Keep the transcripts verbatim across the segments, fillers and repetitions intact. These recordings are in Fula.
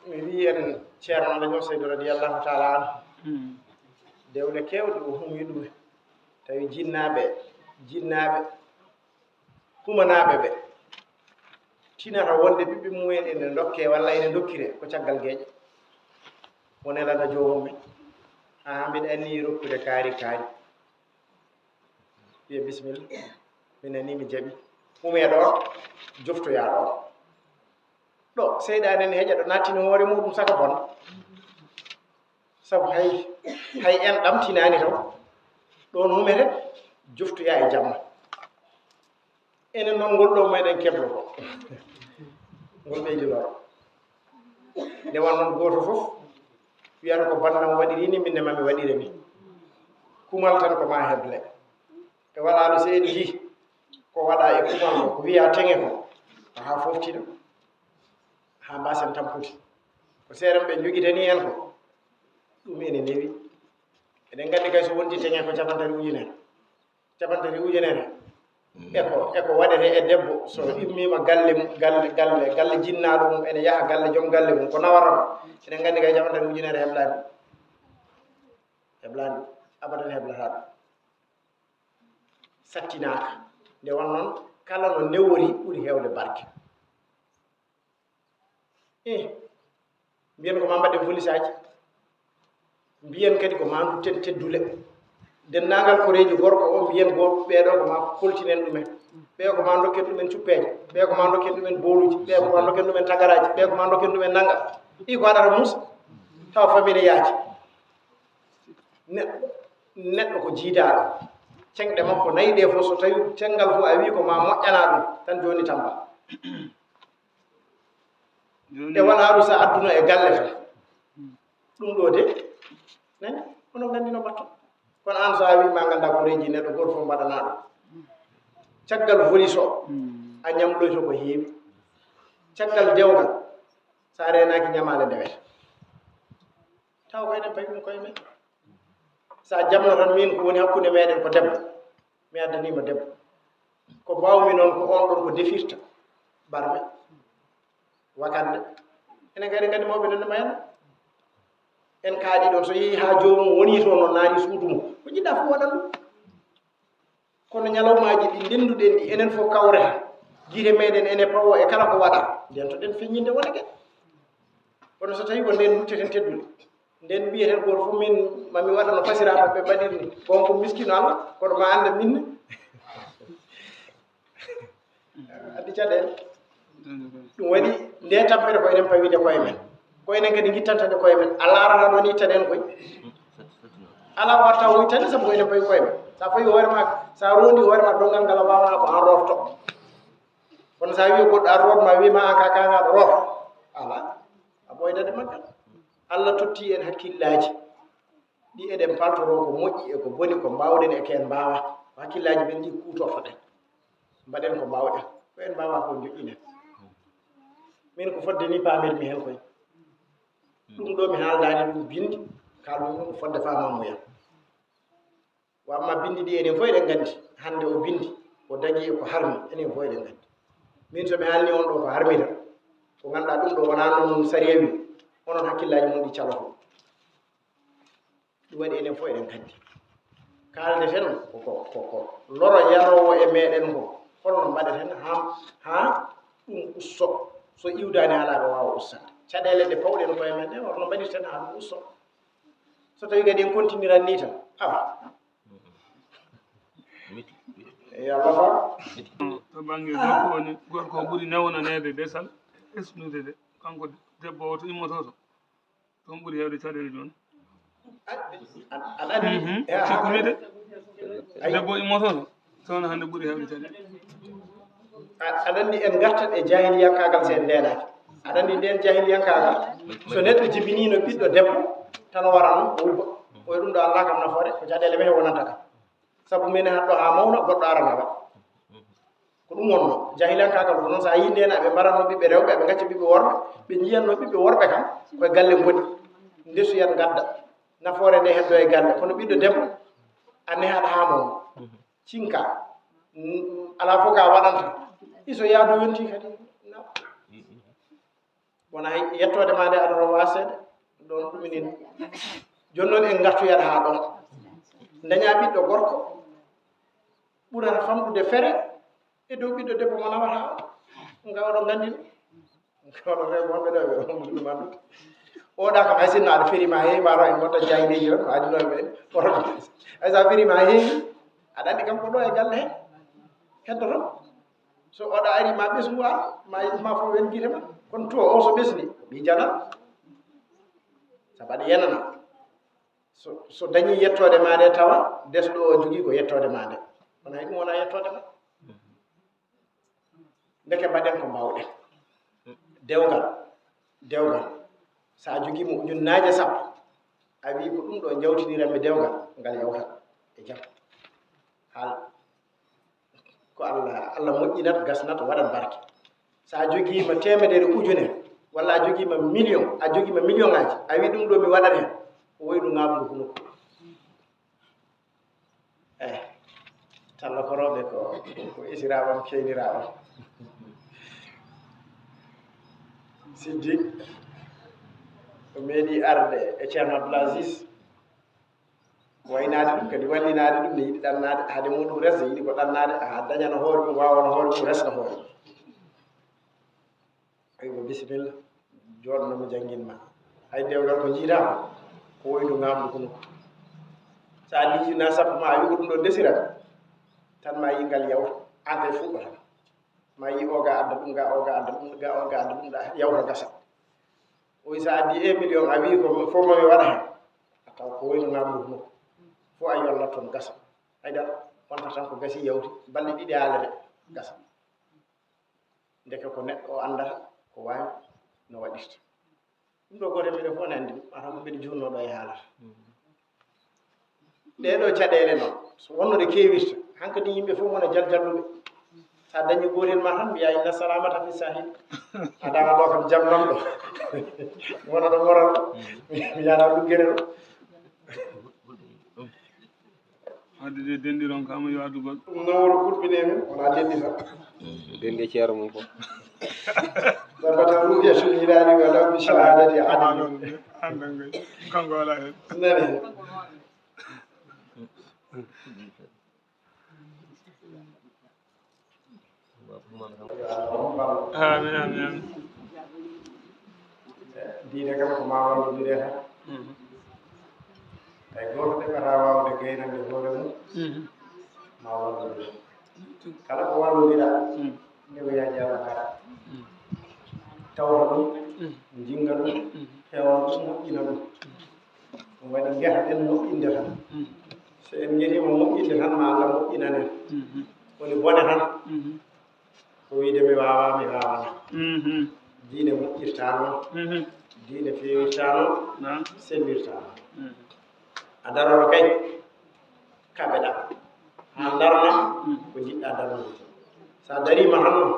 Mi wiyi en Ceerno Alaji Seydou radiyallahu taala anhu, dewle keewɗe o humi ɗum, tawi jinnaaɓe, jinnaaɓe, humanaaɓe ɓe tinata wonde ɓiɓɓe mumen ene ndokke walla ene ndokkire ko caggal geeƴe. Won e lana joomum en, haa mbiɗa anniyi rokkude kaari kaari. Wiye bisimilla, mi nanii mi jaɓi. Umee ɗo, joftoyaa ɗo. Ɗo seyɗaane ne heƴa ɗo nattini hoore muɗum saka bon. Sabu hay hay en ɗamtinaani taw ɗoon humete joftoyaa e jamma. Enen noon ngol ɗo meɗen keblo ko ngol ɓeydi loro. Nde wan noon gooto fof wiyata ko bannam waɗiri ni, min ne mami waɗire ni. Kumal tan ko ma heble. E waɗaano so en njii ko waɗa e kumal ko, ko wiya teŋe ko, ko haa fooftina, haa mbasen tampude. Ko seeɗa ɓe njogitani en ko, ɗum ene newi. Eɗen nganndi kay so wonti teŋe ko capantati ujunere. Capantati ujunere. E ko, e ko waɗete e debbo, so immiima galle mum, galle, galle, galle jinnaaɗo mum, ene yaha galle joom galle mum, ko nawata ko. Eɗen nganndi kay capantati ujunere heblaani. Heblaani. Abadan heblata ɗum. Sattinaaka. Nde won noon, kala no newori ɓuri heewde barke. Eh, mbiyen ko ma mbaɗen volisaaji. Mbiyen kadi ko ma ndutten teddule. Denndaangal koreeji gorko o mbiyen go ɓeeɗo ko ma koltinen ɗumen. Ɓee ko ma ndokken ɗumen cuppeeje. Ɓee ko ma ndokken ɗumen booluuji. Ɓee ko ma ndokken ɗumen tagaraaji. Ɓee ko ma ndokken ɗumen nannga. Ɗi ko haɗata muusa. Tawa famille yaaji. Ne-, neɗɗo ko jiidaaɗo. Ceŋɗe makko nayi ɗe fof, so tawi cenngal fof a wii ko ma moƴƴana ɗum, tan jooni tamba. E wala ɗum sa adduna e galle tan. Ɗum ɗo de, nani, onon nganndi no mbaɗton. Kono aan so a wii ma ngannda ko reeji neɗɗo gooto fof mbaɗana ɗum. Caggal volis o, a ñamloyto ko heewi. Caggal dewgal, sa reenaaki ñamaale ndewete. Taw ko enen pawi ɗum koye men. Sa jamno tan min ko woni hakkunde meɗen ko debbo. Mi addaniima debbo. Ko mbaawmi noon ko on ɗon ko defirta. Barme. Wakande. Enen kadi nganndi mawɓe nan mayano. En kaaɗi ɗon so yehi haa joomum woni toon noon naani suudu mum. Ko jiɗɗa fof waɗan ɗum. Kono ñalawmaaji ɗi ndennduɗen ɗi enen fof kawrata. Gite meɗen ene pawo e kala ko waɗa. Nden to ɗen feññinde wonake. Kono so tawi ko nden dutteten teddule. Nden mbiyeten gooto fof min mami waɗa no fasiraaɓe ɓe mbaɗirni. Ko on ko miskino Allah, kono ma annda min ne. Addi caɗeele. Ɗum waɗi nde tampere ko enen pawide koye men. Ko enen kadi gittantade koye men. A laarana ɗo ni taɗen koy. Ala watta o ittani sabu ko enen pawi koye men. Sa fawi hoore ma, sa rondi hoore ma donngal ngal a wawana ko an rofto. Kono sa wiyo goɗɗo ar rod ma wima an ka kanga ɗo rof. Ala. A ɓoydade maggal. Allah totti en hakkillaaji. Ɗi eɗen paltoro ko moƴƴi e ko boni, ko mbawɗen e ko en mbawa. Ko hakkillaaji men ɗi kuutortoɗen. Mbaɗen ko mbawɗen. Ko en mbawa ko joƴƴinen. Min ko fodde ni pamirmi hen koy. Ɗum ɗo mi haaldani ɗum bindi, kalɗum ɗum ko fodde famamuya. Wa amma bindi ɗi enen fof eɗen nganndi. Hannde o bindi, o dañi e ko harmi, enen fof eɗen nganndi. Min so mi haalni on ɗo ko harmita, ko ngannduɗaa ɗum ɗo wonaa noon sariya wi, onon hakkillaaji mon ɗi caloto. Ɗum waɗi enen fof eɗen nganndi. Kaalde ten ko, ko, ko, ko loro yaroowo e meɗen ko, holno mbaɗeten haa, haa ɗum usto. So iwdaani alaa ɗo waawa ustade. Caɗeele ɗe pawɗen koye men ɗe, holno mbaɗirten haa ɗum usto. So tawi kadi en continue ran ni tan, awa. Yo Allah fa. To bannge gorko woni, gorko o ɓuri nawnaneede desal, esnude de. Kanko debbo o to immoto to, toon ɓuri heewde caɗeele jooni. Aɗa anndi, mhm, cikkumi de. Debbo immoto to, toon hannde ɓuri heewde caɗeele. Aɗa anndi en ngartat e jahiliyankaagal so en ndeenaaki. Aɗa anndi ndeen jahiliyankaagal, so neɗɗo jibiniino ɓiɗɗo debbo, tan o wara noon, o ubba. Oya ɗum ɗo Allah kam nafoore, ko caɗeele men wonanta kam. Sabu min haɗɗo haa mawna, goɗɗo arana waɗ. Ko ɗum wonno. Jahilankaagal ko noon, so a yii ndeenaaɓe mbaranno ɓiɓɓe rewɓe, ɓe ngacca ɓiɓɓe worɓe, ɓe njiyanno ɓiɓɓe worɓe kam, koye galle ngoni. Ndesoyat ngadda. Nafoore nde heddo e galle. Kono ɓiɗɗo debbo, a nehaɗo haa mawna. Cinka. N-, alaa fof ka waɗanta. Iso yaadu yonti kadi. Na. Wona yettoode ma nde aɗa rowa seeɗa ɗon ɗuminin. Jooni noon en ngartoyat haa ɗon. Daña ɓiɗɗo gorko ɓurata famɗude fere e dow ɓiɗɗo debbo mo nawata o. Nga oɗo nganndi ɗum. Nga oɗo rewɓe wonɓe ɗo ɓe ɗum ɗum anndu. Oɗa kam hay sinno aɗa feri ma heewi maro en gonta jahiliiji tan ko adino ɓe oto. Hay sa feri ma heewi aɗa anndi kam ko ɗo e galle he heddoto. So oɗa ari ma ɓesngu ar ma yiɗ ma fof wen gite ma. Kono to o so ɓesni mi jana. Sabu aɗa yenana. So so dañi yettoode ma nde tawa desɗo o jogii ko yettoode ma nde. Kono hay ɗum wona yettoode ma. Ndeke mbaɗen ko mbawɗen. Dewgal dewgal, so a jogiima ujunnaaje sappo a wii ko ɗum ɗo njawtiniranmi dewgal, ngal yawtat e jam. Haal ko allah allah moƴƴinat gasnat waɗat barke. So a jogiima teemedere ujune walla a jogiima million a jogiima million aji a wii ɗum ɗo mi waɗat heen, ko woynu ŋaamdu hunuko. Eyi, talla ko rewɓe ko ko esiraaɓam keyniraaɓam. Siddi o meeɗi arde e ceerno abdoul asis, waynaade ɗum kadi wallinaade ɗum ne yiɗi ɗannaade haade muɗum resde yiɗi ko ɗannaade ha dañana hoore mum wawano hoore mum resna hoore mum. Aywa bisimilla. Jooɗo no mi janngin ma. Hay dewgal ko njiitaa ko ko woydu ŋaamdu ko nokku. So a liijinaa sappo ma a wi ko ɗum ɗo ndesirat tan ma yi ngal yawta. An kay fuɗɗo tan ma yi oga adda ɗum ga oga adda ɗum ga oga adda ɗum ɗa yawta gasa. O wi so a addi un million a wi ko fof mami waɗa hen a taw ko woydu ŋaamdu ko nokku. Fof a yollat toon gasa. Haydara wonta tan ko gasi yawti balɗe ɗiɗi haalete gasa. Ndeke ko neɗɗo o anndata ko waawi no waɗirta. Ɗum ɗo gooto mbiɗa fof ne anndi ɗum ata ko mbiɗa juutnoo ɗo e haalata. Ɗee ɗoo caɗeele noon so wonno ɗe keewirta hankadi yimɓe fof ngona jaljalluɓe. So a dañi gootel ma tan mbiya inna salamata fi sahil. A dama ɗo kam jam nan ɗo wona ɗo moral mi yana luggere ɗo. Wadde de denɗiron kama yo addu goɗɗo. Ɗum noon woro kulɓinee min wona denɗita. Denɗi e ceero mum fof. Sabata ru'yatul hilali walaw bi shahadati adli. Andan kay kanko wala hen. Nani. Amin amin amin. Diine kam ko ma wallodire tan. Hay gooto ɗeɓata waawde gaynande hoore mum ma wallodire. Kala ko wallodira ndewoya jalla kala tawta ɗum jinga ɗum fewna ɗum moƴƴina ɗum. Ɗum waɗi ngetaɗen moƴƴinde tan. So en ngetiima moƴƴinde tan ma allah moƴƴinan en. Woni bone tan ko wiide mi waawaa mi waawanaa. Diine moƴƴirtaa noon. Diine feewirtaa noon. Sellirtaa noon. A daroro kay kaɓeɗa haa darna ko njiɗɗa darnude. So a dariima tan noon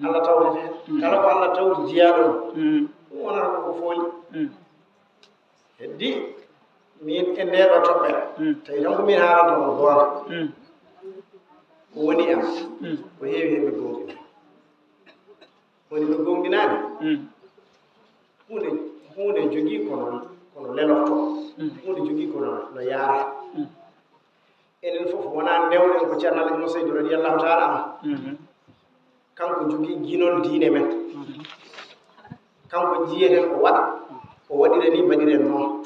allah tawtete heen. Kala ko allah tawti jiyaaɗo ɗum wonata koko fooli. Heddi min e ndee ɗo toɓɓere tawi tan ko min haalanta on goonga. Ko woni am ko heewi heen mi goonga. Woni no goonɗinaani. Huunde huunde jogii kono kono lelorto. Huunde jogii kono no yaara. Enen fof wonaa ndewɗen ko ceerno alhaji mo seydi radiallahu taala an. Kanko jogii ginol diine men. Kanko jiyeten o waɗa o waɗira ni mbaɗiren noon.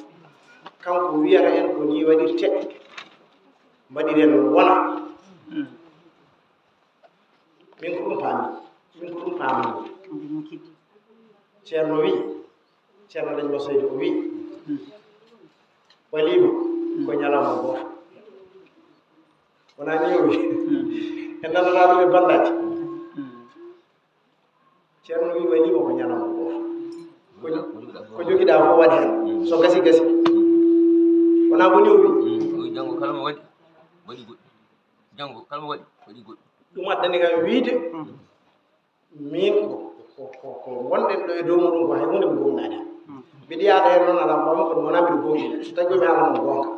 Kanko wiyata en ko ni waɗirte mbaɗiren no wona. Min ko ɗum paami min ko ɗum paami. Ceerno wi ceerno dañ mo seydi o wi walima ko ñalawma gooto. Wona ni o wi en nanata ɗum e bandaji. Ceerno wi walima ko ñalawma gooto. Ko jogiɗa fof waɗi hen so gasi gasi. Wona ko ni o wi. Janngo kala mo waɗi waɗi goɗɗi. Janngo kala mo waɗi waɗi goɗɗi. Ɗum addani kam wiide min ko ko ko ko wonɗen ɗo e dow muɗum ko hay hunde mi gomnaani. Mbiɗa yaada heen noon alaa mbawmi kono wonaa mbiɗa gomɗina so tawi komi haala noon goonga.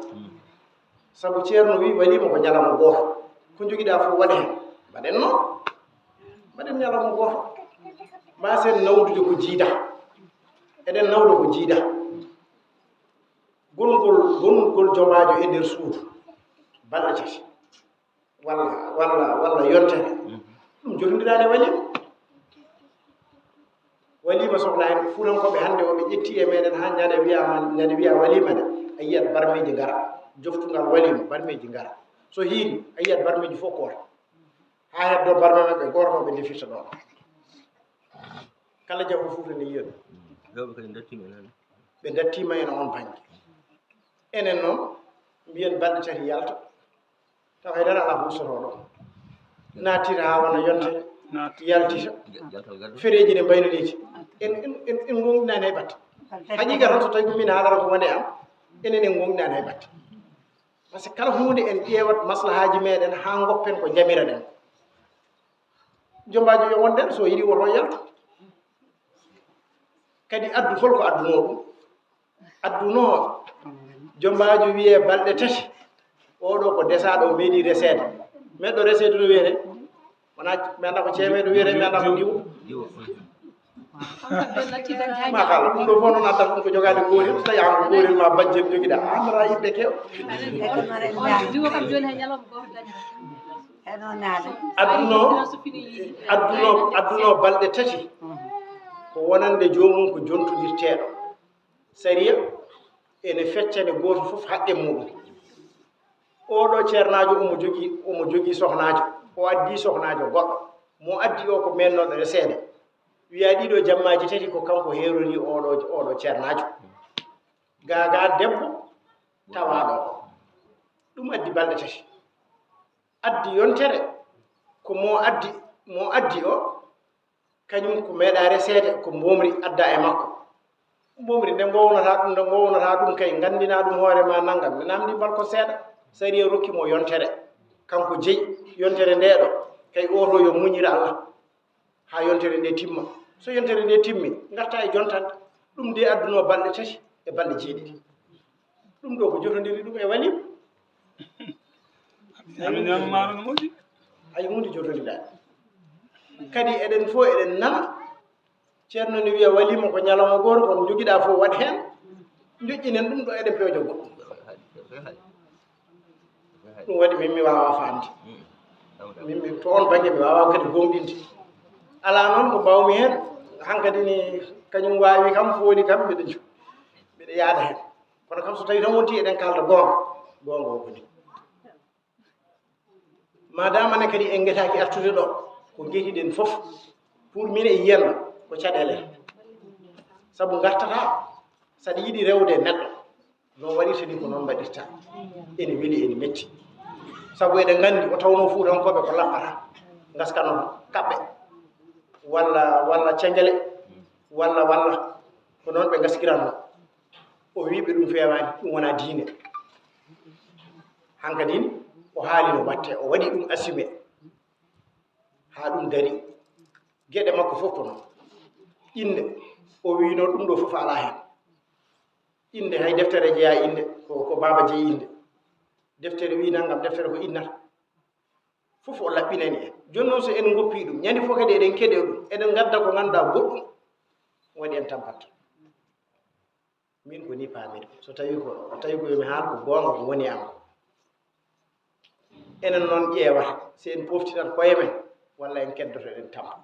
Sabu ceerno wi walima ko ñalawma gooto. Ko jogiɗa fof waɗa heen. Mbaɗen noon. Mbaɗen ñalawma gooto. Mbasen nawdude ko jiida. Eɗen nawda ko jiida. Gongol, gongol jomaajo e nder suudu balɗe tati, walla, walla, walla yontere, ɗum jotondiraani e waliima. Waliima sohla heen, Fuutankooɓe hannde o, ɓe ƴetti e meɗen haa ñande wiyaama, ñande wiya waliima de, a yiyat barmeeji ngara, joftungal waliima, barmeeji ngara. So hiiri, a yiyat barmeeji fof koota. Haa heddo barme maɓɓe gooto mo ɓe ndefirta ɗoon. Kala jawɗo Fuuta ne yiya ɗum. Rewɓe kadi ndattiima en hannde. Ɓe ndattiima en oon bannge. Enen noon, mbiyen balɗe tati yalta, tawa hay dara alaa ko ustotoo ɗoon. Naatira haa wona yontere, yaltita. Yaltal gaddo. Fereeji ne mbayno leydi. En, en, en, en ngoongɗinaani hay batte. Haqiiqa tan, so tawii ko min haalata ko woni am, enen en ngoongɗinaani hay batte. Par ce que kala huunde en ƴeewat maslahaaji meeɗen haa ngoppen ko njamiraɗen. Jombaajo yo won nder, so yiɗi woto yaltu. Kadi addu hol ko addunoo ɗum? Addunoo jombaajo wiyee balɗe tati, oɗo ko desaaɗo o meeɗi reseede. Meeɗo reseede no wiyetee? Wona, mi anndaa ko ceemeeɗo wiyetee, mi anndaa ko ndiwo. Diwo. Machallah, ɗum ɗo fof noon addata ɗum ko jogaade goorel, so tawi aan ko goorel ma bajjel jogiɗaa, a anndataa yimɓe keew. On diwo kam jooni hay ñalawma gooto dañata. Adduno, adduno, adduno balɗe tati ko wonande joomum ko jontondirteeɗo. Sariya ene feccani gooto fof haqqe muɗum. Oɗo ceernaajo omo jogii, omo jogii sohnaajo, o addii sohnaajo goɗɗo. Mo addi o ko meennooɗo reseede. Wiya ɗiɗo jammaaji tati ko kanko heerori oɗo, oɗo ceernaajo. Gaa gaa debbo tawaaɗo o. Ɗum addi balɗe tati. Addi yontere ko mo addi, mo addi o, kañum ko meeɗa reseede, ko mbomri adda e makko. Mbomri nde ngownata ɗum, nde ngownata ɗum kay, nganndina ɗum hoore ma nanngam. Mi namndi mbal ko seeɗa. Sariya rokki mo yontere. Kanko jeyi yontere nde ɗo, kay oto yo muñir Allah haa yontere nde timma. So yontere nde timmi, ngarta e jontande. Ɗum de adduno balɗe tati e balɗe jeeɗiɗi. Ɗum ɗo ko jotondiri ɗum e waliima. Amin ñaama maaro no moƴƴi. Hay huunde jotondiraani. Kadi eɗen fof eɗen nana. Ceerno ne wiya waliima ko ñalawma gooto, kono jogiɗaa fof waɗ heen. Joƴƴinen ɗum ɗo eɗen pewja goɗɗum. Ɗum waɗi min mi waawaa faamde. Min mi to oon bannge mi waawaa kadi goongɗinde. Alaa noon ko mbaawmi heen. Hankadi ni kañum waawi kam, fooli kam, mbiɗa ju-, mbiɗa yaada heen. Kono kam so tawii tan wonti eɗen kaalda goonga, goonga o ko ni. Madama ne kadi en ngetaaki artude ɗo, ko ngetiɗen fof, pour min e yiyanno ko caɗeele. Sabu ngartata, saɗa yiɗi rewde e neɗɗo, no waɗirta ni ko noon mbaɗirta. Ene weli, ene metti. Sabu eɗen nganndi o tawno Fuutankooɓe ko lappata, ngaskanoto kaɓɓe, walla, walla cengele, walla, walla ko noon ɓe ngaskiranno. O wii ɓe ɗum feewaani, ɗum wonaa diine. Hankadin o haali no watte, o waɗi ɗum assumé haa ɗum dari. Geɗe makko fof ko noon. Innde, o wiino ɗum ɗo fof alaa heen. Innde, hay deftere jeyaa innde, ko, ko baaba jeyi innde. Deftere wii nanngam, deftere ko innata. Fof o laɓɓinani en. Jooni noon so en ngoppii ɗum, ñande fof kadi eɗen keɗoo ɗum, eɗen ngadda ko ngannduɗaa goɗɗum, waɗi en tampat. Min ko ni paamir. So tawi ko, o tawi ko yomi haal ko goonga ko woni am. Enen noon ƴeewata, si en poftinat koye men, walla en keddoto eɗen tampa.